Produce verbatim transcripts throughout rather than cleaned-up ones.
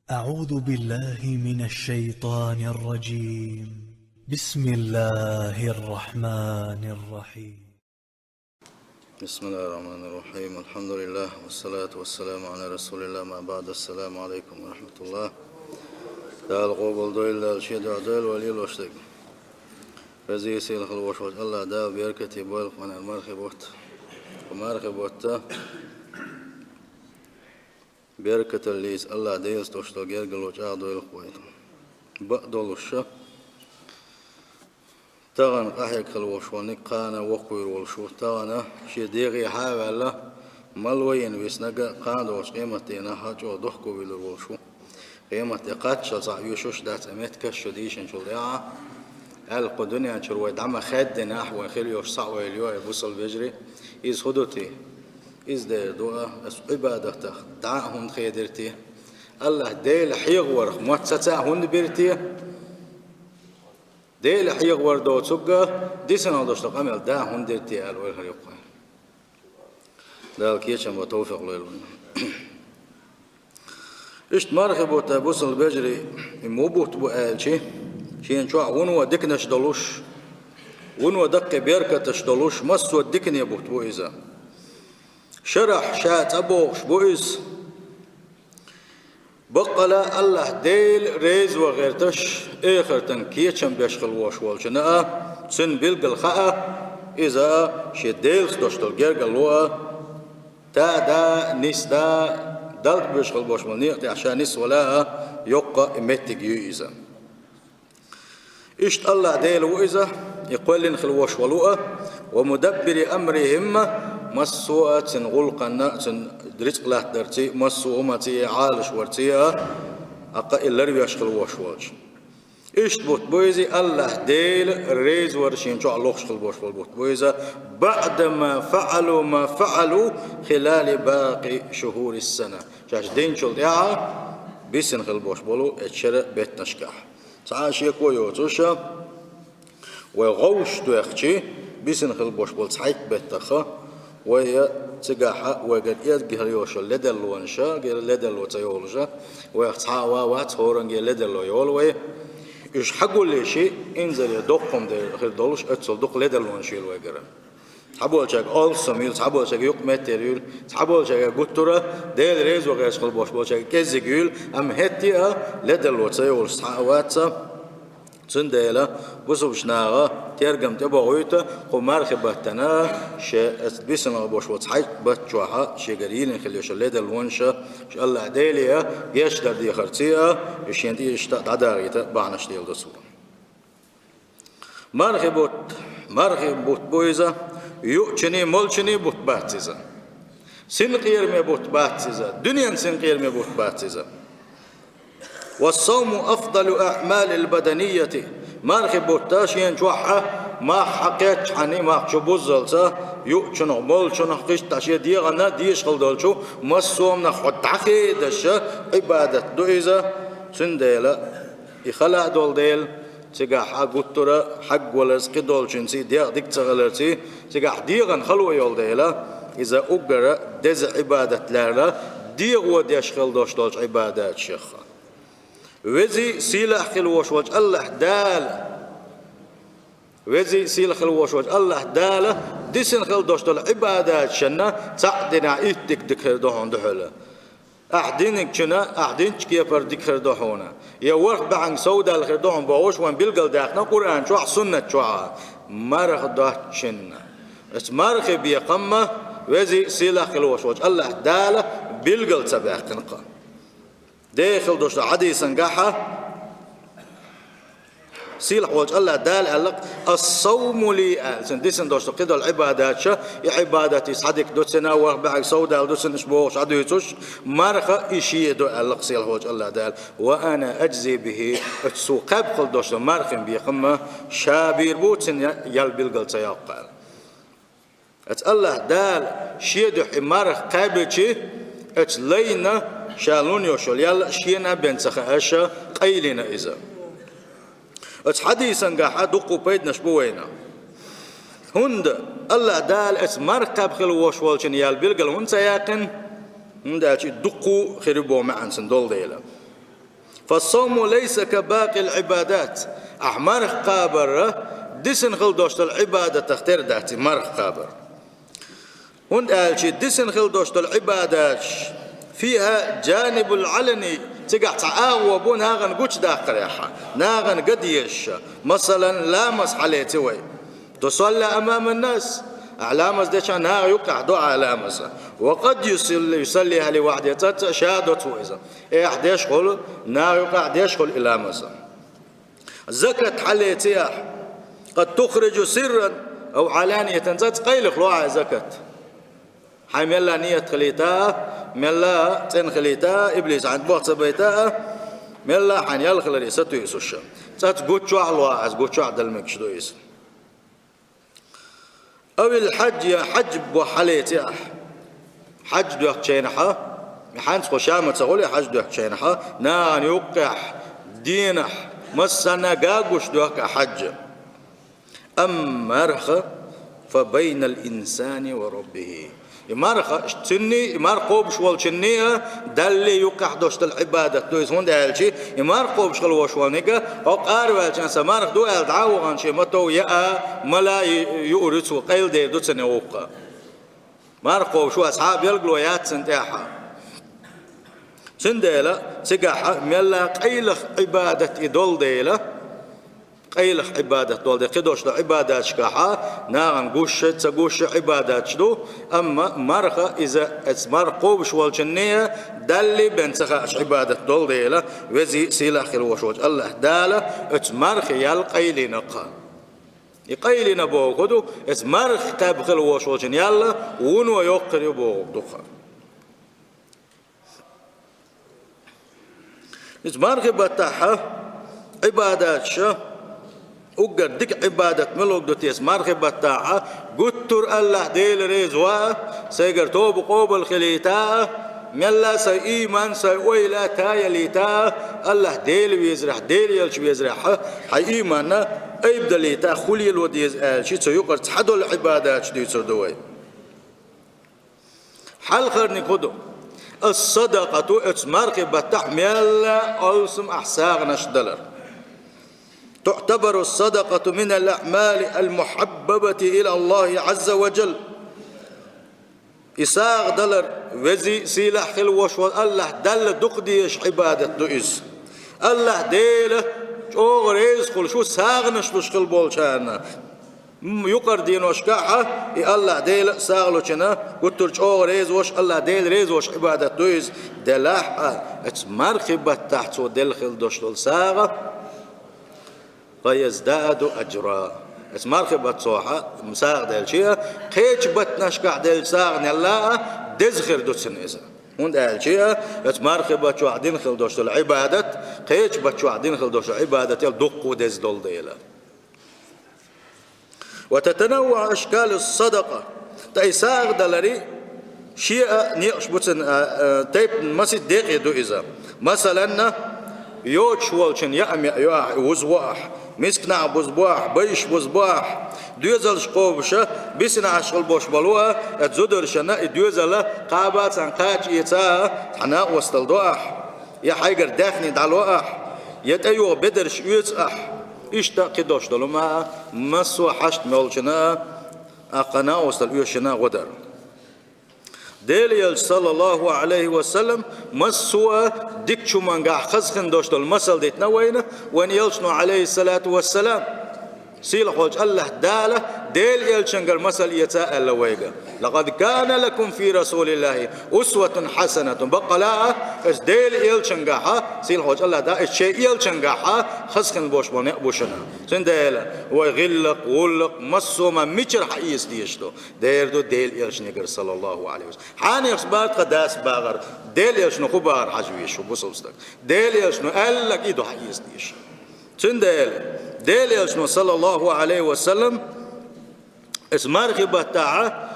أعوذ بالله من الشيطان الرجيم. بسم الله الرحمن الرحيم. بسم الله الرحمن الرحيم. الحمد لله والصلاة والسلام على رسول الله. ما بعد. السلام عليكم ورحمة الله. Дала къобалдойла, Дала шен дуьхьа дойла вай лелош дерг. Веза-сийлахь хила волуш волчу АллахӀ Дала беркате бойла вайна мархи бутт. Мархи бутт беркаталлица АллахӀ Делаца долуш долу гергарло чӀагӀдойла вайна. Бакъдолуш, тахана къахьега хила волуш волу, кхана воккхавийр волуш ву, тахана шен дегӀе хьа а ваьлла, мала вайна виснарг а, кхана долчу къематдийнахь чӀогӀа дохковуьйлур волуш ву. Къематде кхаччалц а оьшуш дац, а меттигаш шу дийшинчул тӀаьхьа, аьлла, кху дуьнен чуьра вай дӀа ма хаьддинехь, вайн хила йолуш схьа ойла ю, ай бусалба вежарий, иза хӀун ду те? Иза дер ду а, аса Ӏибадатах дӀа а хӀунда хедира те? АллахӀ Дела хьехаварх мотт саца а хӀунда бира те? Дела хьехавар доцург а, дисина долуш долу къамел да а хӀунда дира те аьлла ойла хир ю кхуьнан. Дала кечам бан товфикъ лойла вайна. Иштта мархи бутт, бусалба вежарий, и муха бутт бу аьлча, шена чохь вуно диканаш долуш, вуно даккхий беркаташ долуш, массо а дикане бутт бу иза. Шарахь ша цӀа бохуш бу иза. Баккъала АллахӀ Дела реза ван гӀерташ, эхартан кечам беш хила волуш волчунна а, цуьнан билггал хаьа, иза шен Делаца долуш долу гергарло а, та а да, нис да, далдабеш хила болуш болу некъа тӀехь ша нисвала а, йоккха а меттиг ю иза. Иштта АллахӀ Дела ву иза, и кхоьллина хила волуш волу а, ва мудаббири амрихӀим, массо а цуьнан гӀуллакханна, цуьнан рицкъ латтадарций, массо а хӀуманций, Ӏалашварций а, хьакха и ларвеш хила волуш волчу. Иштта бутт бу иза, АллахӀ Дела реза вар шена чохь лохуш хила болуш болу бутт бу иза, баъдама фаъалу ма фаъалу хилали бакъи шухуриссана. Шаьш динчул тӀаьхьа бисина хила болуш болу эцу шера беттанашкахь. Цхьа а шеко йоцуш, вай гӀовш тоьхчи, бисина хила болуш болу цхьайтта беттаха, вай цигахьа вайгара эзгахьа йолуш ледарлонаш, гера ледарло ца йолуш, вайх цхьа а ван вац, хӀоранге ледарло йолу вай. Уьш хьагуллийши, инзаре доккхум дер хир долуш, оццул дукха ледарлонаш йолу вайгара. Цхьаболчаьрга алсам юьлу, цхьаболчаьрга юкъаметтера юьлу, цхьаболчаьрга гуттара а Дела резо гӀерташ хила болуш болчаьрга кӀеззиг юьлу, амма хӀетте а ледарло ца йолуш цхьа а вац. Цундела бусалбачу наха тергам тӀебохуьйту, кху мархи баттана шен бисина болуш болу цхьайтта бат чохьа шегара йиллина хила йолуш ледарлонаш, ша АллахӀ Деле а гечдар дехарций а, и шен тӀе иштта дӀадахийта бахьанаш леладо цо. Мархи бутт, мархи бутт бу иза, юучуьнан, молчунан бутт бац иза. Синкъераман бутт бац иза, дуьненан синкъераман бутт бац иза. Ва ссавму афдалу аъмалил баданийяти. Мархи бутт шена чохь а, мах хьакхеччхьана, мах чу буззалца, юучунах, молчунах, кхин иштта шен дегӀана дезаш хила долчу массо а хӀуманах хьо дӀахедаш Ӏибадат ду иза, цундела и хала а долу дела, цигахь хьан гуттара а хьагваларца, кхидолчуьнций дегӀ дика ца хиларций, цигахь дегӀана хало йолу дела, иза уггара деза Ӏибадат лаьрра, дегӀо деш хила долуш долчу Ӏибадаташах. Везий, сийлахь хила волуш волчу АллахӀ Дала, везий, сийлахь хила волуш волчу АллахӀ Дала дисина хила долуш долу Ӏибадаташна цхьаъ динехь итт дика дика хир ду хьуна дуьхьал. Ахь диниг чуьнан, ахь динчу кепара дика хир ду хьуна, я ворхӀ бӀаьнга совдала хир ду хьуна бохуш, вайн билгалдаьккхина Къуръан чохь, суннат чохь а, марха доцчунна. Оцу мархи бекхам а везий, сийлахь хила волуш волчу АллахӀ Дала билгал ца баьккхина-кх. Дехила долуш долу хьадисан гахьа, сийлахь волчу АллахӀ Дала аьлла-кх: «Ас-савму ли», аьлла, цуьнан дисина долуш ду кхидолу Ӏибадаташ, и Ӏибадат иза цхьа дика ду цуьнан, ворхӀ бӀаьнга совдала ду цуьнан, уьш бохуш, Ӏадуьйцуш, марха и шен ду аьлла-кх сийлахь волчу АллахӀ Дала. «Ва ана аджзи бихи», оцу суна кхаьбна хила долуш долу мархин бекхам а ша бийр бу, цуьнан ял билгал ца йоккху аьлла. Оцу АллахӀ Дала шен дуьхьа и марха кхаьбчи, оцу лайна ша лун йолуш йолу ял шена а бен ца хааша, къайлина иза. Оцу хьадисан гахьа дуккха пайданаш бу вайна. ХӀунда АллахӀ Дала оцу марха кхаьбна хила волуш волчун ял билгал хӀунда ца яьккхина? ХӀунда аьлча и дуккха хир ю боху маьӀна цуьнан долу дела. فالصوم ليس كباقي العبادات. Ахь марха кхабар дисина хила долуш долу Ӏибадатах тера дац и марха кхабар. ХӀунда аьлча дисина хила долуш долу Ӏибадаташ, فيها جانب علني, цигахь цхьа агӀо бу нахана гучудаккхарехь, нахана ган дезаш. Масалан, ламаз хьалеци вай. تصلى أمام الناس. Ахь ламаз дечохь наха юккъехь до ахь ламаз. وقد يصلي، يصليها لوحده, цкъацкъа а ша до цо иза. Ахь деш хуьлу, наха юккъехь деш хуьлу и ламаз. Закат хьалеци ахь. قد تخرج سرا أو علانية, цкъацкъа къайлаха ло ахь закат. Хьайн мелла ният хилийта а, мелла цӀена хилийта а, иблис хьайна боху ца байта а, мелла хьайна ял хиларе сатуьйсуш. Цкъацкъа гуччохь а ло ахь, гуччохь а дала мегаш ду иза. أو الحج, я хьаьж боху хьалеци ахь. Хьаьж доьхучу хенахь, хьаьнца кху ша ма ца гӀули хьаьж доьхучу хенахь, нахана юккъехь, дийнахь, массанна ган гуш доьху ахь хьаьж. Амма марха, فبين الإنسان وربه. И марха, цуьнний, и марха кхобуш волчунний а, Даллий юккъехь долуш долу Ӏибадат ду иза, хӀунда аьлча и марха кхобуш хила волуш волниг а, хьо къараваьлча сан марха ду аьлла дӀа а вахана, шен ма тов яа, мала а юур ю цо, къайладер ду цунна гӀуллакх. Марха кхобуш ву аса, цхьа а билгало яц цунна тӀехь. Цундела цигахь мелла къайлаха Ӏибадат и долу дела, къайлаха Ӏибадат долу дела, кхидолуш долу Ӏибадаташкахь нахана гуш а, ца гуш а Ӏибадаташ ду, амма марха иза, оцу марха кхобуш волчунний а, Даллий бен ца хаьаш Ӏибадат долу дела, везий, сийлахь хила волуш волчу АллахӀ Дала оцу мархи ял къайлина кху. И къайлина бохург хӀун ду, оцу марха кхаьбна хила волуш волчун ял вуно йоккхур ю бохург ду кху. Иза мархи баттахь Ӏибадаташ, уггар дика Ӏибадат мила ду те, иза мархи баттахь гуттар а АллахӀ Дела реза ван, сайгара тоба къобал хилийта, мелла а сайн ийман, сайн ойла тайалийта, АллахӀ Дела везарехь, Дела элча везарехь, хьайн ийманна айбдалийта, хӀун лело деза аьлча, цу юкъара цхьадолу Ӏибадаташ дуьйцур ду вай. Хьалхарниг хӀун ду? Ас-садакъату, оцу мархи баттахь мелла а алсам ахь сагӀанаш далар. تعتبر الصدقة من الأعمال المحببة إلى الله عز وجل. И сагӀа далар везий, сийлахь хила волуш волу АллахӀ Далла дукха дезаш Ӏибадат ду иза. АллахӀ Дела чӀогӀа реза хуьлуш ву сагӀанаш луш хила болчарна. М, юкъара деношкахь и АллахӀ Дела а сагӀа лучунна гуттар а чӀогӀа реза волуш, АллахӀ Дела реза волуш Ӏибадат ду иза. Делахь а, оцу мархи баттахь цо делла хила долуш долу сагӀа, فيزداد أجرا. Оцу мархи баттахь сагӀа делча а, кхечу баттанашкахь деллачу сагӀанел а деза хир ду цунна иза. ХӀунда аьлча а, оцу мархи баттахь дина хила долуш долу Ӏибадат, кхечу баттахь дина хила долуш долу Ӏибадател дуккха а деза долу дела. وتتنوع أشكال الصدقة. Ткъа и сагӀа даларе шен а некъаш бу цуьнан, а, а, тайпана масийтта декъе ду иза. Масалан, йоцуш волчун яа меа йо ахь, и вуза во ахь, миска нах буза бо ахь, байш буза бо ахь, доьзалш кхобуш а, бисина Ӏаш хила болуш болу а, оцу зударшна и доьзал кхаба а, царна кхача эца а, цхьа накъосталла до ахь, я хьайгара даьхни дӀало ахь, я тӀейогӀу бедарш оьцу ахь. Иштта кхидолуш долу ма, массо а хьашт молчунна а, кхана а остал оьшина а гӀо дара. Делан элча, саллаллаху Ӏалайхи ва саллам, массо а дикачу хӀумангахь хаза хин долуш долу масал дитина вайна, вайн элчано, Ӏалайхиссалату вассалам. Сийлахь волчу АллахӀ Дала Делан элчангара масал эца аьлла вайга. لقد كان لكم في رسول الله أسوة حسنة. Баккъала а, оцу Делан элчангахьа, сийлахь волчу АллахӀ Дала, оцу шен элчангахьа хаза хин болуш болу некъ бу шуна. Цундела вай гӀиллакх, гӀуллакх, массо а ма мичара хьаэца дезаш ду? Дера ду Делан элчанегара, саллаллаху Ӏалайхи ва саллам. Хьанехаш бара тхан дас багӀар, Делан элчано хӀун бахар хьажа везаш ву бусалба стаг. Делан элчано аьлларг и ду хьаэца дезаш. Цундела Делан элчано, саллаллаху Ӏалайхи ва саллам, оцу мархи баттахьа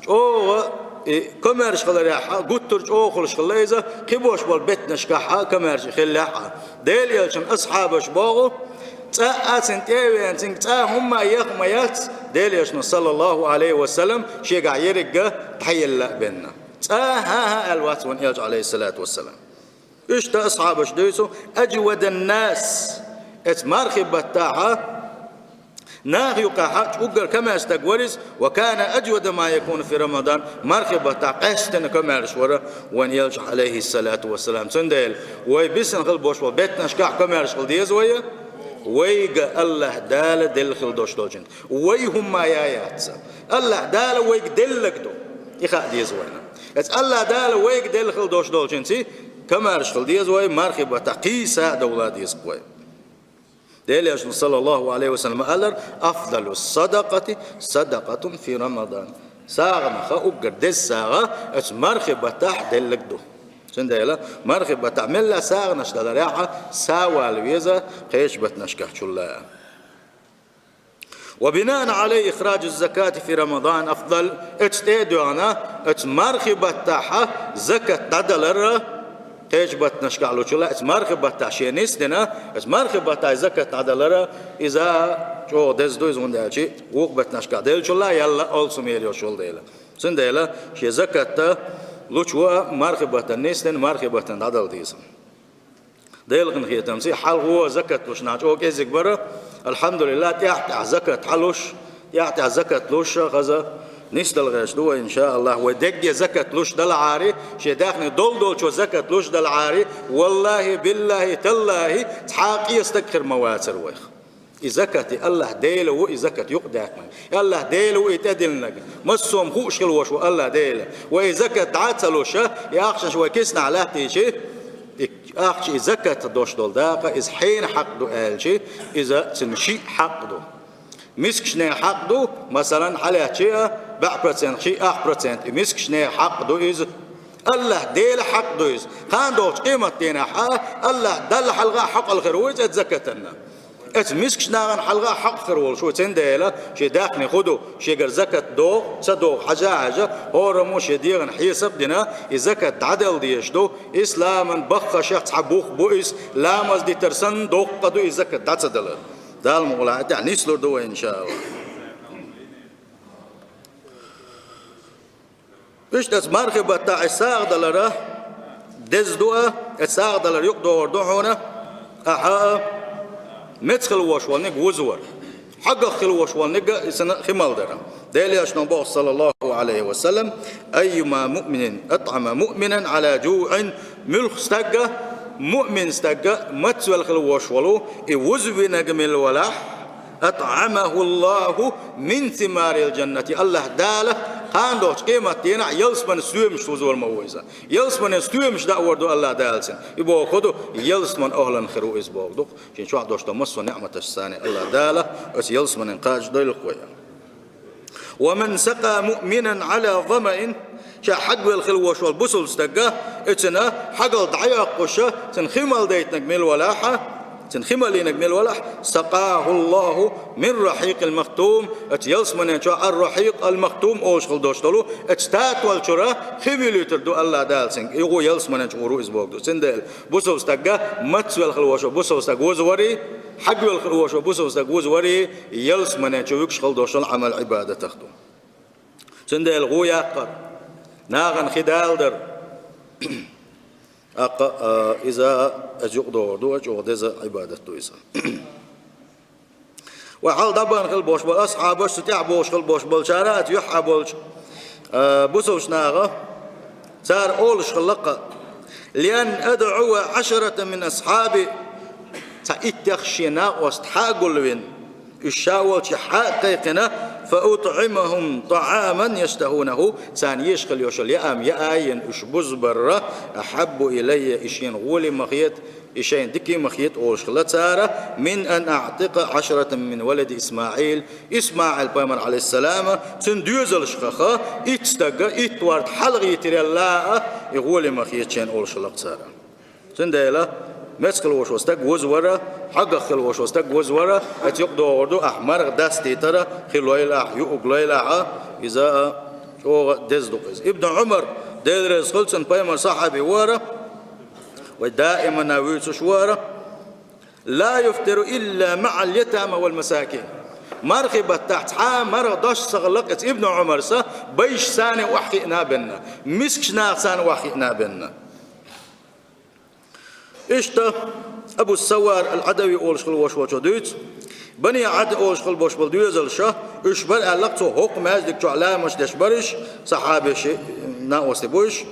чӀогӀа и комаьрша хиларехьа, гуттар а чӀогӀа хуьлуш хилла иза, кхин болуш болу беттанашкахьа комаьрша хиллехьа. Делан элчан асхьабаш боху, цкъа а цуьнан тӀе а веана, цуьнга цкъа а хӀумма а яха ма яц, Делан элчано, саллаллаху Ӏалайхи ва саллам, шегахь ерригга дӀаелла а бенна. Цкъа а хӀан-хӀа аьлла вац вайн элча, Ӏалайхиссалату вассалам. Иштта асхьабаш дуьйцу: «أجود الناس». Эцу мархи баттахьа наха юкъахьа уггар камаьрша стаг вара иза, «وكان أجود ما يكون في رمضان», мархи баттахь къаьстина камаьрша вара вайн Элча, عليه الصلاة والسلام. Цундела вай бисина хила болуш болу беттанашкахь камаьрша хила деза вай, вайга АллахӀ Дала делла хила долуш долчуьнца. Вай хӀумма яц. АллахӀ Дала вайга деллаг ду. И хаа деза вайна. Эцу АллахӀ Дала вайга делла хила долуш долчуьнца камаьрша хила деза вай, мархи баттахь кхийса а довла деза вай. Делан Элчано, صلى الله عليه وسلم, аьллера: «أفضل الصدقة صدقة في رمضان». СагӀанах уггар деза сагӀа эцу мархи баттахь деллаг ду. Цундела мархи баттахь мелла сагӀанаш даларехьа, савала веза кхечу баттанашкахь чулла. «وبناء عليه إخراج الزكاة في رمضان أفضل». Эцу тӀе а доьгӀна, эцу мархи баттахьа закат дӀадалара, кхечу баттанашкахь лучула, эцу мархи баттахь шен нисдина, эцу мархи баттахь закат дӀадалара, иза чӀогӀа деза ду, иза хӀунда аьлча вукху баттанашкахь деллачул а ялла олцу мел йолуш йолу дела. Цундела шен закатта лучу а мархи баттана нисдина, мархи баттана дӀадала деза. Делан къинхетамца хьалхо закат луш нах чӀогӀа кӀезиг бара. АлхьамдулиллахӀ, тӀаьхь-тӀаьхьа закат хьалуш, тӀаьхь-тӀаьхьа закат луш хаза нисдала гӀерташ ду вай, иншааллахӀ. Вай дегге закат луш далахьара, шен даьхни долу долчо закат луш далахьара, валлахӀи, биллахӀи, таллахӀи, цхьа а къен стаг хир ма вацара вайх. И закат, и АллахӀ Дела ву и закат юкъадаьккхинарг. И АллахӀ Дела ву и тӀедиллинарг. Массо а хууш хила волуш ву АллахӀ Дела. Вай и закат дӀа а ца луша, и ахчанаш вай киснахь латтийча, и ахча, и закат долуш долу дакъа, иза хьенан хьакъ ду аьлча, иза цуьнан шиъ хьакъ ду. Мискачу нехан хьакъ ду, масалан, хьалаьцча а, бӀе процент, шиъ ах процент, и мискачу нехан хьакъ ду иза. АллахӀ Делан хьакъ ду иза. Кхана догӀучу къематдийнахь а АллахӀ Далла хьалха а хьакъал хир ву иза оцу закатана. Оцу мискачу нахана хьалха а хьакъ хир волуш ву, цундела шен даьхни хӀун ду, шегара закат догӀу, ца догӀу хьажа а хьаьжна, хӀораммо шен дегӀан хьесап а дина, и закат дӀадала дезаш ду. Исламан баххашех цхьа бух бу иза, ламаз дитар санна доккха ду и закат дӀа ца далар. Дала мукъ лахь, и тӀехь нислур ду вай, иншааллахӀ. Иштта оцу мархи баттахь и сагӀа далара деза ду а, оцу сагӀа далар юкъадогӀур ду хьуна, ахьа а меца хила волуш волниг вузавар. Хьагах хила волуш волниг а, и санна хи мел дара. Делан Элчано боху, саллаллаху алейхи ва саллям: «Айюма муъминин атӀама муъминан ала жуъин». Муьлхха стаг а, муъмин стаг а, мацвелла хила волуш волу, и вузавинарг мила валахь, «атӀамаху Аллаху мин симарил жаннати». АллахӀ Дала кхана догӀучу къематдийнахь ялсаманин стоьмаш вузавар ма ву иза. Ялсаманин стоьмаш даавар ду АллахӀ Дала цунна. И боху ду, ялсаманин охӀлан хир ву иза боху ду. Шен чохь долуш долу массо а неӀматаш санна АллахӀ Дала оцу ялсаманин кхача дойлух вай. «Ва ман сакъа муъминан ала замаин». Ша хьагвелла хила волуш волу бусалба стаг а, оцунна хьагал дӀайоккхуш а, цунна хи мел дайтинарг мила валахь а, цунна хи мел йинарг мила валахь, «сакъаху Аллаху мин рахьикъил махтум». Оцу ялсаманин чохь ар-рахьикъ ал-махтум олуш хила долуш долу, оцу татолчуьра хи вуьлуьйтур ду АллахӀ Дала цуьнга. И гӀо ялсаманин чу гӀур ву иза боху ду. Цундела бусалба стаг а, мацвелла хила волуш волу бусалба стаг вузаварий, хьагвелла хила волуш волу бусалба стаг вузаварий, ялсаманин чу вуьгуш хила долуш долу Ӏамал-Ӏибадатах ду. Цундела гӀо яккхар, нахана хи даладар, аккха, а, иза а, иза юкъадогӀур ду, а, чӀогӀа деза Ӏибадат ду иза. Вай хьал дӀабан хила болуш болу асхьабаш, цу тӀехь бохуш хила болуш болчара, а, цу юьххьа болчу, а, бусалба наха, цара олуш хилла-кх: «Лиан адӀува Ӏашаратан мин асхьаби». Цхьа иттех шен накъост хьа а гулвина, уьш ша волчу хьа а кхайкхина, «фа утӀимахум тӀааман яштахунаху», царна еш хила йолуш йолу яам яа а йина, уьш бузбарра, «ахьаббу илайя», и шена гӀоли ма хета, и шайна дика ма хета олуш хилла цара, «мин ан аӀтикъа Ӏашаратан мин валади ИсмаӀил». ИсмаӀил пайхамар, алейхиссалам, цуьнан доьзалшкахь итт стаг, итт вард хьалха йитирелла а, и гӀоли ма хета шена олуш хилла-кх цара. Цундела меца хила волуш волу стаг вузавара, хьагах хила волуш волу стаг вузавара, оцу юкъадогӀур ду, ахь марха дастийтара хи лойла ахь, юург лойла ахь, иза а чӀогӀа деза ду-кх иза. Ибн Ӏумар, Дела реза хуьлда цунна, пайхамар сахьаби вара, вай даимана вуьйцуш вара: «Ла юфтиру илла маӀал ятама вал масакин». Мархи баттахь цхьа а марха дош ца хилла-кх, оцу Ибн Ӏумарс, байшца санна охьахиъна а бенна, мискачу нахаца санна охьахиъна а бенна. Иштта Абу Савар ал-Ӏадавий олуш хила волуш волчо дуьйцу, Бани Ӏади олуш хила болуш болу доьзалша, уьш бара аьлла, цо хӀокху маьждиг чохь ламазаш деш бара уьш, сахьабаш, накъостий бу уьш.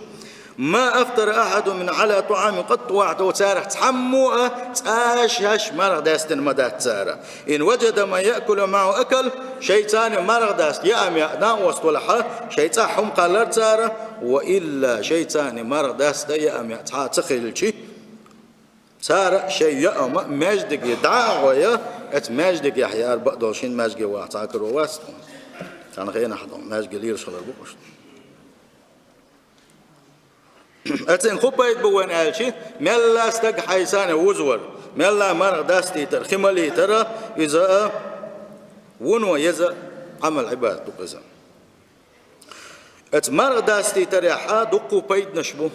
«ما أفطر أحد من على طعام قط واحد», царах цхьаммо а цкъа а шаьш марха даьстина ма дац цара. «إن وجد من يأكل معه أكل», шайца марха даста яа-маьа накъост валахь, шайн цӀахь хӀума кхаллара цара, «وإلا», шайца марха даста яа-маьа цхьа а ца хилчи, цара шайн яа-маьа маьждиге дӀа а гӀой, оцу маьждигехь яра бакъдолуш, хӀинца маьждиге ваха цхьа а каро вац тхуна. Царна хенахь ду маьждиге лелаш хилар бу-кх уьш. Оцуьнан хӀун пайда бу вайна аьлчи, мелла стаг хьайсана вузавар, мелла марха дастийтар, хи малийтар, иза а вуно еза Ӏамал-Ӏибадат ду-кх иза. Оцу марха дастийтарехь а дуккха пайданаш бу.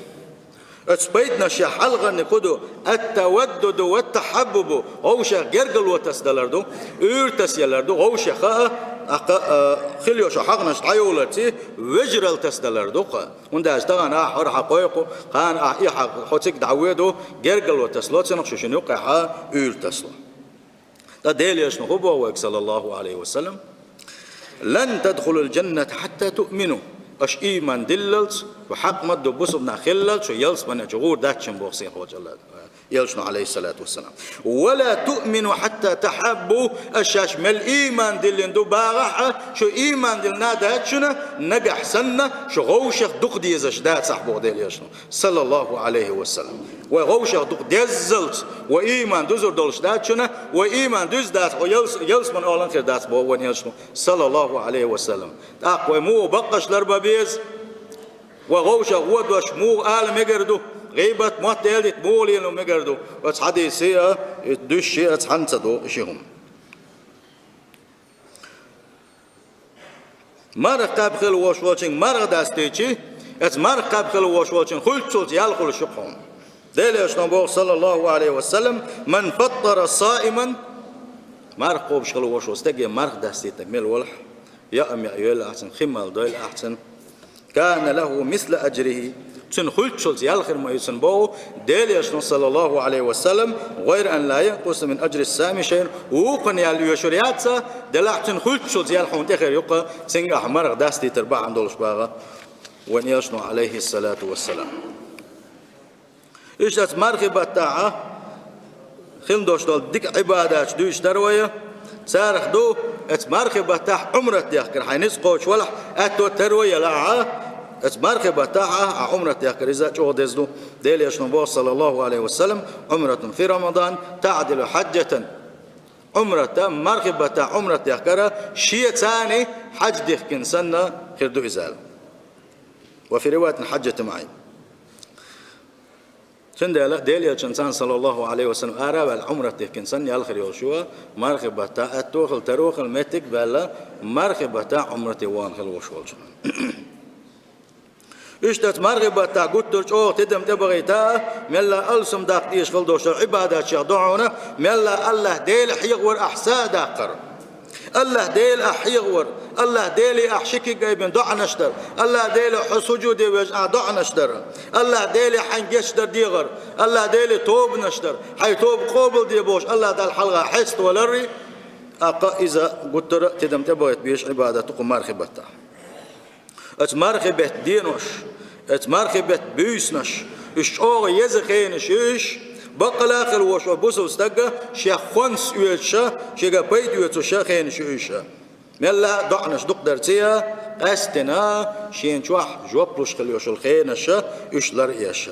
Оцу пайданашех хьалхарниг хӀун ду? «التودد والتحابب», вовшех гергарло тасадалар ду, уьйр тасаялар ду, вовшех а, а, а, хила йолу хьагӀнаш дӀайовларций, вежаралла тасадалар ду-кх. ХӀунда аьлча тахана ахь хӀара хьан кхойкху, кхана ахь и хьан хьо цига дӀавоьду, гергарло тасало цунах, шу шуна юккъехь а уьйр тасало. Ткъа Делан Элчано хӀун боху вайга, саллаллаху Ӏалайхи ва саллам? «لن تدخلوا الجنة حتى تؤمنوا». Аша ийман диллалц, шу хьакъ ма-дду бусулба нах хиллалц, шу ялсамане чу гӀур дац шуна боху сийлахь волчу Элчано, Ӏалайхиссалату вассалам. «ولا تؤمنوا حتى تحابوا», аша шаьш мел ийман диллина ду бахахь а, шу ийман диллина дац шуна, нагахь санна шу вовшех дукха дезаш дацахь боху Делан Элчано, саллаллаху Ӏалайхи ва саллам. Вай вовшех дукха деззалц, вай ийман дузур долуш дац шуна, вай ийман дуьзна дац, хьо ялс-, ялсамане олу хир дац боху вайн Элчано, саллаллаху Ӏалайхи ва саллам. ТӀаккха вай муха баккъаш ларбан беза? Вай вовшех вон дош муха ала мегар ду? ГӀийбат, мотт, элдита муха лело мегар ду? Оцу хьадисе а, дуьсуш а цхьаьна ца догӀу ши хӀума. Марха кхаба хила волуш волчуьнга марха дастийчи, оцу марха кхаба хила волуш волчуьнга хуьлуччулца ял хуьлуш ю-кх хьуна. Делан Элчано боху, саллаллаху Ӏалайхи ва саллам: «من فطر صائما», марха кхобуш хила волуш волу стаге марха дастийтинарг мила велахь, яа-маьа йойла ахь цунна, хи мала дойла ахь цунна, «كان له مثل أجره», цунна хуьлуччулца ял хир ма ю цунна боху Делан Элчано, саллаллаху Ӏалайхи ва саллам, «غير أن لا ينقص من أجر الصائم شيء», вукхунна ял оьшур яц, делахь цунна хуьлуччулца ял хьуна тӀе хир ю-кх, цуьнга ахь марха дастийтар бахьана долуш боху вайн Элчано, Ӏалайхиссалату вассалам. Иштта оцу мархи баттахь а хила долуш долу дика Ӏибадаташ дуьйцуш дара вай. Царах ду оцу мархи баттахь Ӏумрат дехкар, хьайн ницкъ кхочуш валахь, аьтто тера вай елахь а, оцу мархи баттахь а Ӏумрат дехкар, иза чӀогӀа деза ду. Делан Элчано боху, саллаллаху Ӏалайхи ва саллам: «عمرة في رمضان تعدل حجة». Ӏумрат, мархи баттахь Ӏумрат дехкар шеца хьаьж дихкина санна хир ду иза аьлла. «وفي رواية حجة معي». Цундела Делан Элчанца, саллаллаху Ӏалайхи ва саллам, ара а ваьлла, Ӏумрат дихкина санна ял хир йолуш ю, мархи баттахь аьтто хила, таро хила меттиг а баьлла, мархи баттахь Ӏумрате вахана хила волуш волчунна. Иштта оцу мархи баттахь гуттар а чӀогӀа тидам тӀебахийта, мелла а алсам даккха дезаш хила долуш долу Ӏибадатех ду хьуна, мелла а АллахӀ Дела хьехавар ахь са а даккхар. АллахӀ Дела ахь хьехавар, АллахӀ Деле ахь ши куьг айбина доӀанаш дар, АллахӀ Деле хьо сужуде вежа ахь доӀанаш дар, АллахӀ Деле хьайн гечдар дехар, АллахӀ Деле тобанаш дар, хьайн тоба къобалде бохуш АллахӀ Далла хьалха хьеставалар, тӀаккха иза гуттар а тидам тӀебахийта безаш Ӏибадат ду кху мархи баттахь. Оцу мархи беттан денош, оцу мархи беттан буьйсанаш, уьш чӀогӀа еза хенаш ю уьш, баккъала а хила волуш волу бусалба стага шех хӀонс оьцуша, шега пайда оьцуша хенаш ю уьш. Мелла а доӀанаш дукха дарций, къаьсттина шена чохь жоп луш хила йолуш йолу хенаш уьш лар а еш.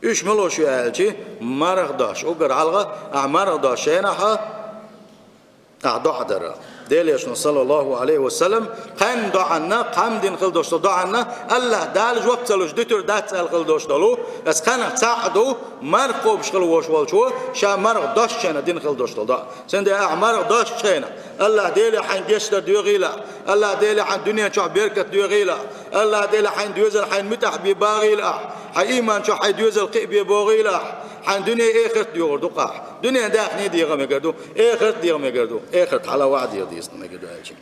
Уьш мила луш ю аьлчи, марха дош, уггар хьалха ахь марха дош шайнахь а, ахь доӀа дара. Делан Элчано, саллаллаху Ӏалайхи ва саллам, кхаьнна доӀанна, кхаьнна дина хила долуш долу доӀанна АллахӀ Дала жоп ца луш дуьтур дац аьлла хила долуш долу, оцу кхаьнах цхьаъ ду марха кхобуш хила волуш волчо ша марха дошчу хенахь дина хила долуш долу доӀа. Цундела ахь марха дошчу хенахь, АллахӀ Деле хьайн гечдар доьхийла ахь, АллахӀ Деле хьайн дуьнен чохь беркат доьхийла ахь, АллахӀ Деле хьайн доьзал хьайн муьтӀахь бен багӀийла ахь, хьайн ийман чохь хьайн доьзал кхиъ бен богӀийла ахь, хьайн дуьне, эхарт доьхур ду-кх ахь. Дуьненан даьхни дегӀан мегар ду, эхарт дегӀан мегар ду, эхарт хьалха ваӀда деза мегар ду аьлча.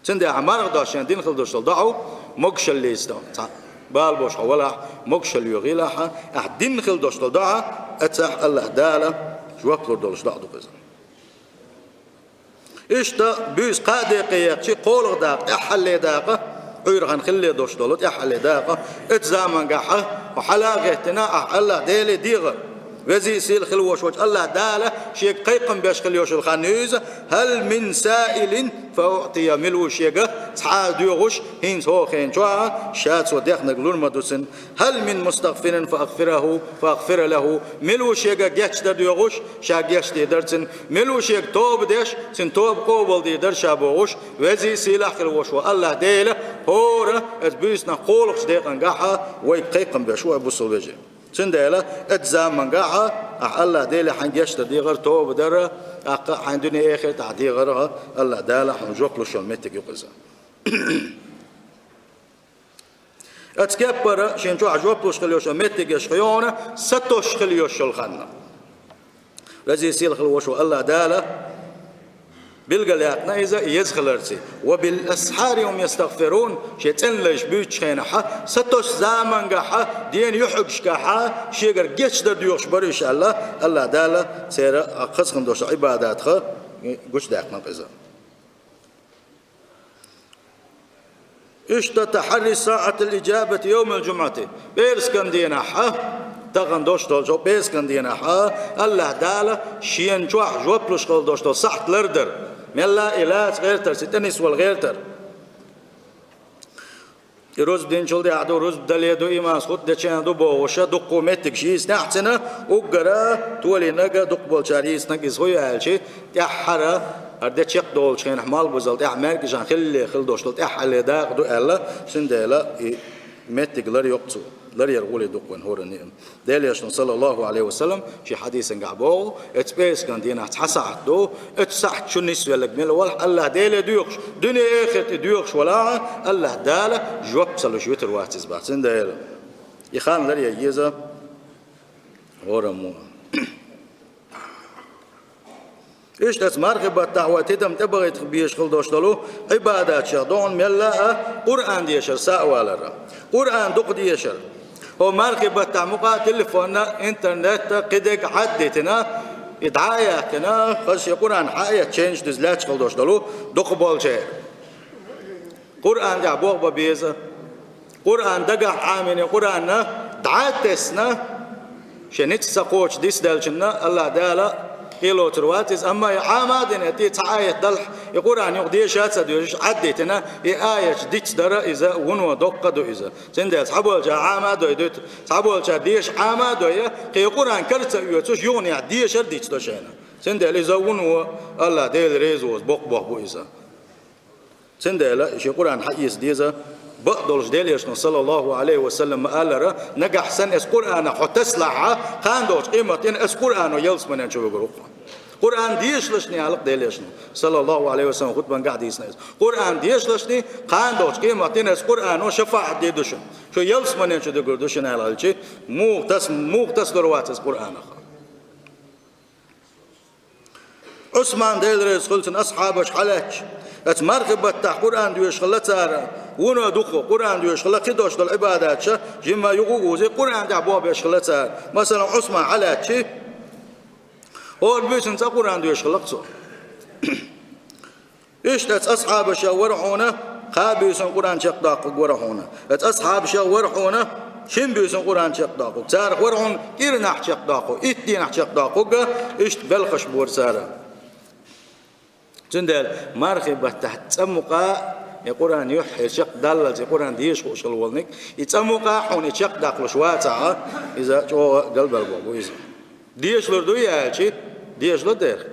Цундела ахь марха дош шена дина хила долуш долу доӀа могушаллица дан. Цхьа бала болуш хьо валахь, могушалла йоьхийла ахь, ахь дина хила долуш долу доӀа Эццахь Аллахь Дала жоп лур долуш докъа ду иза. Иштта буьйса кхаа декъе яьккхича, кхоалгӀа дакъа, тӀаьххьара дакъа, Ӏуьйрана хилла долуш долу тӀаьххьара дакъа, оцу заманчохь хьо хьала а гӀеттина, ахь Аллахь Деле дехар. Веза-сийлахь хила волуш волчу Аллахь Дала шега кхайкхам беш хила йолуш йолу хан ю иза: «Хьал мин саилин фа уътия», мила ву шега цхьа а доьхуш, хӀинца хӀокху хенахь, ша цо дехнарг лур ма ду цунна. «Хьал мин мустагъфирин фа агъфира лаху», мила ву шега гечдар доьхуш, ша гечдийр дара цунна. Мила ву шега тоба деш, цуьнан тоба къобалдийр дара ша бохуш, веза-сийлахь хила волуш волу Аллахь Дела хӀора оцу буьйсанна кхоалгӀачу декъангахь вайга кхайкхам беш ву, ай бусалба вежарий. Цундела оцу заманчохь ахь Аллахь Деле хьайн гечдар дехар, тоба дар, тӀаккха хьайн дуьне-эхартахь дехар, Аллахь Дала хьуна жоп луш йолу меттиг ю иза. Оцу кеппара шен чохь жоп луш хила йолуш йолу меттигаш хьуна сатосуш хила йолуш йолу хан. Веза-сийлахь хила волуш волу Аллахь Дала билгалъяьккхина иза еза хиларца. «Ва бил асхьари хум ястагъфирун», шен цӀена лайш буьйцучу хенахь, сатосучу заманчохь, дена юьхьигашкахь шегара гечдар доьхуш бара уьш аьлла, Аллахь Дала церан хазахана долуш долу Ӏибадатах гучудаьккхина иза. Иштта тахьарри саатал иджабати йовмал джумъати. ПӀераскан дийнахь, тахана долуш долчу пӀераскан дийнахь Аллахь Дала шен чохь жоп луш хила долуш долу сахьт лардар. Мелла а и лаца гӀертар, цу тӀе нисвала гӀертар. И рузба динчул тӀаьхьа ду, рузба дале ду, имамас хутба дечу хенахь ду бохуш, дуккха меттигаш йийцинехь цуьнан, уггара толийнарг, дукхахболчара йийцинарг иза хӀун ю аьлча, тӀаьххьара хӀара де чекхдолучу хенахь, малхбузал тӀехь маьркӀажан хилале хила долуш долу тӀаьххьара дакъа ду аьлла, цундела и меттиг лар йоккху цо, лар яр гӀоле дукха вайн хӀоранна а. Делан Элчано, саллаллаху Ӏалайхи ва саллам, шен хьадисангахь боху, оцу пӀераскан дийнахь цхьа сахьт ду, оцу сахьт чу нисвелларг мила валахь, Аллахь Деле доьхуш, дуьне-эхарте доьхуш валахь, Аллахь Дала жоп ца луш вуьтур вац иза боху. Цундела и хан лар ян еза хӀораммо. Иштта оцу мархи баттахь вай тидам тӀебахийтах безаш хила долуш долу Ӏибадатех ду хьуна мелла а Къуръан дешар, сов а валар. Къуръан дукха дешар. ХӀо мархи баттахь мукъа а телефонна, интернетта, кхидерг Ӏад а дитина, и дӀа а яьккхина, хаза шен Къуръан хьаэцча, ченаш дуза лаьтташ хила долуш долу дукхахболчеран. Къуръан тӀехь болх бан беза. Къуръан дагахь Ӏамийна, Къуръанна дӀа а тесна, шен ницкъ ца кхочу дицделлачунна Аллахь Дала къинлоцур вац иза, амма и Ӏама а дина, тӀе цхьа аят далахь, и Къуръан юха деша а ца доьшуш, Ӏад а дитина, и аяташ дицдара иза, вуно доккха а ду иза. Цундела цхьаболчара Ӏама а дой дуьту, цхьаболчара деша Ӏама а дой, кхин и Къуръан кара ца оьцуш, юханехь дешар дицдо шайна. Цундела иза вуно Аллахь Дела реза воцу боккха болх бу иза. Цундела шен Къуръан хьаэца деза, бакъдолуш Делан Элчано, саллаллаху Ӏалайхи ва саллам, ма-аллара, нагахь санна оцу Къуръанах хьо тасалахь, кхана долчу къематдийнахь оцу Къуръано ялсаманен чу вуьгур ву хьо. Къуръан дешалаш, аьлла Делан Элчано, саллаллаху Ӏалайхи ва саллам, хутбангахь дийцина иза. Къуръан дешалаш, кхана долчу къематдийнахь оцу Къуръано шафаӀат дийр ду шуна. Шу ялсаманен чу дигур ду шуна аьлла хилча, муха тас-, муха тасалур вац иза Къуръанах. Ӏусман, Дела реза хуьлда цунна, асхьабаш хьалаьцча, оцу мархи баттахь Къуръан доьшуш хилла цара, вуно дукха Къуръан доьшуш хилла, кхидолуш долу Ӏибадаташ жимма юха а вузий, Къуръан тӀехь болх беш хилла цара. Масала, Ӏусман хьалаьцча, хӀора буьйсанна цкъа Къуръан доьшуш хилла-кх цо. Иштта оцу асхьабашех вара хьуна, кхаа буьйсанна Къуръан чекхдоккхург вара хьуна. Оцу асхьабашех вара хьуна, шина буьйсанна Къуръан чекхдоккхург. Царах вара хьуна кӀирнахь чекхдоккхург, итт дийнахь чекхдоккхург, иштта белхаш бора цара. Цундела мархи баттахь цкъа мукъа а и Къуръан юьххьера чекхдаллалц, и Къуръан деша хууш хилла волниг, и цкъа мукъа а хьуна и чекхдаккхалуш вацахь, иза чӀогӀа галбаьлла болх бу иза. Дешалур дуй аьлча, дешало дера.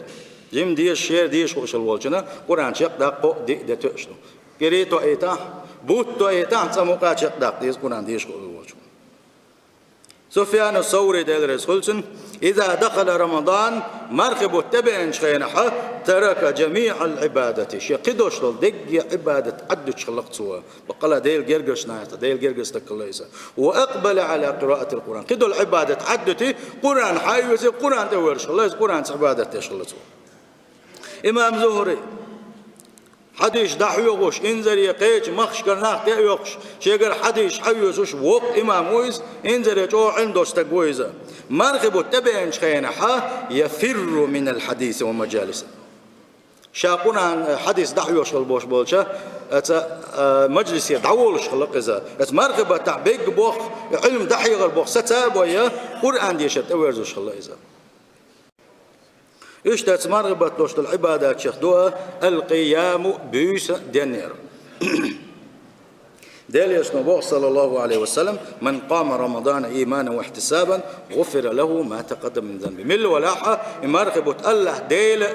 Жима деша, шера деша хууш хилла волчунна Къуръан чекхдаккха кхоъ-диъ де тоьаш ду. КӀире тоуьйтахь, бутт тоуьйтахь, цкъа мукъа а чекхдаккха деза Къуръан деша хууш волчунна. Суфьяну Саври, Дела реза хуьлда цунна: «Иза дахала Рамадан», мархи бутт тӀебеанчу хенахь, «тарака жамиӀал Ӏибадати», шен кхидолуш долу дерриге Ӏибадат Ӏаддуьтуш хилла-кх цо. Баккъала Делан гергарчунах, Делан гергара стаг хилла иза. «Ва акъбала Ӏала къираатил Къуръан». Кхидолу Ӏибадат Ӏаддуьтий, Къуръан хьаоьций, Къуръан тӀе воьрзуш хилла иза, Къуръанца Ӏибадат деш хилла цо. Имам Зухри, хьадисаш дӀахьоьхуш, инзаре кхечу махкашкара нах тӀеоьхуш, шегара хьадисаш хьаоьцуш воккха имам ву иза, инзаре чӀогӀа Ӏилма долуш стаг ву иза. Мархий бутт тӀебеанчу хенахь, يفر من الحديث والمجالس. Ша Къуръан, э, хьадис дӀахьоьхуш хила болуш болчу, э, цхьа, э, мажлисе дӀаволуш хила иза. Оцу мархий баттахь бегга боху, Ӏилма дӀахьехар боху саца а бой, Къуръан дешар тӀеверзуш хила иза. Иштта оцу мархий баттахь долуш долу Ӏибадатех ду а القيام, буьйса денъяр. Делан Элчано боху, саллаллаху Ӏалайхи ва саллам: من قام رمضان إيمانا واحتسابا غفر له ما تقدم من ذنبه. Милла валахь а, и мархий бутт АллахӀ Дела,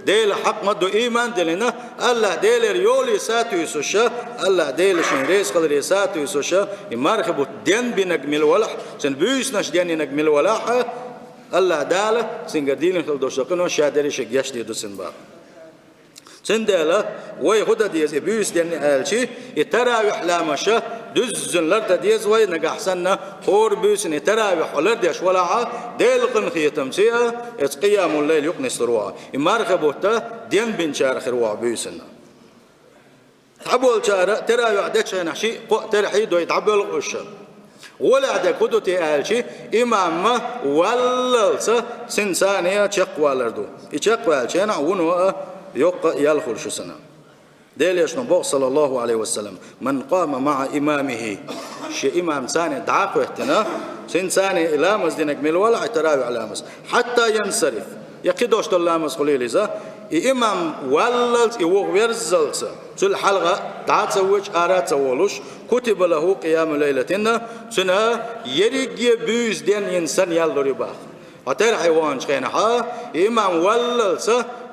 Делан хьакъ ма ду, ийман диллина, АллахӀ Делера йоле сатуьйсуш, АллахӀ Дела шен реза хиларе сатуьйсуш, и мархий бутт денбинарг милла валахь, цуьнан буьйсанаш денйинарг милла валахь а, АллахӀ Дала цуьнгара дийна хила долуш долу къинош ша дерриш а гечдийр ду цуьнан боху. Цундела вай хӀун дан деза, и буьйса денъян аьлча, и таравихь ламазаш дуьззина лардан деза вай, нагахь санна хӀора буьйсанна и таравихь лардеш валахь а, Делан къинхетамца а, оцу къиямул-лайл юкъа нислур ву хьо. И мархий бутт денбинчарах хир ву хьо буьйсанна. Цхьаболчара таравихь дечу хенахь шиъ-кхоъ терхьий дой дӀабоьлху уьш. ГӀолехь дерг хӀун ду те аьлча, имам валлалц цуьнан царна чекхвалар ду. И чекхваьллачу хенахь вуно а йоккха а ял хуьлуш ю цунна. Делан Элчано боху, саллаллаху Ӏалайхи ва саллам: من قام مع إمامه. Шен имам царна дӀа а кхоьттина, цуьнан царна и ламаз динарг милла валахь а, и таравихь ламаз, حتى ينصرف. Я кхидолуш долу ламаз хуьлийла иза, и имам валлалц, и вуха верззалц, цул хьалха дӀа а ца воьдуш, ара а ца волуш, كتب له قيام ليلة, цуьнан ерриге буьйса денйина санна ял лур ю боху. Хьо терхье ваханчу хенахь, и имам валлалц,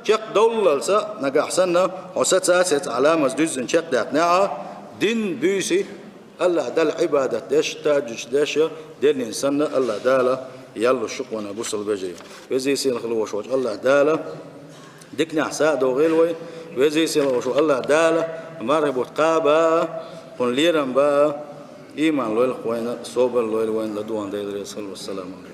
чекхдовллалц, нагахь санна хьо саца а сецахь, ламаз дуьззина чекхдаьккхинехь, дийнна буьйса АллахӀ Далла Ӏибадат деш, тахӀажжуд деш, денйина санна АллахӀ Дала ял луш ю-кх вайн, бусалба вежарий. Веза-сийлахь хила волуш волчу АллахӀ Дала диканехь са а дохийла вай. Веза-сийлахь волуш волу АллахӀ Дала мархий бутт кхаба а, кхунна лерам бан а, ийман лойла-кх вайна, собар лойла вайна, ладугӀун Дела реза хила. Вассаламу Ӏалайкум.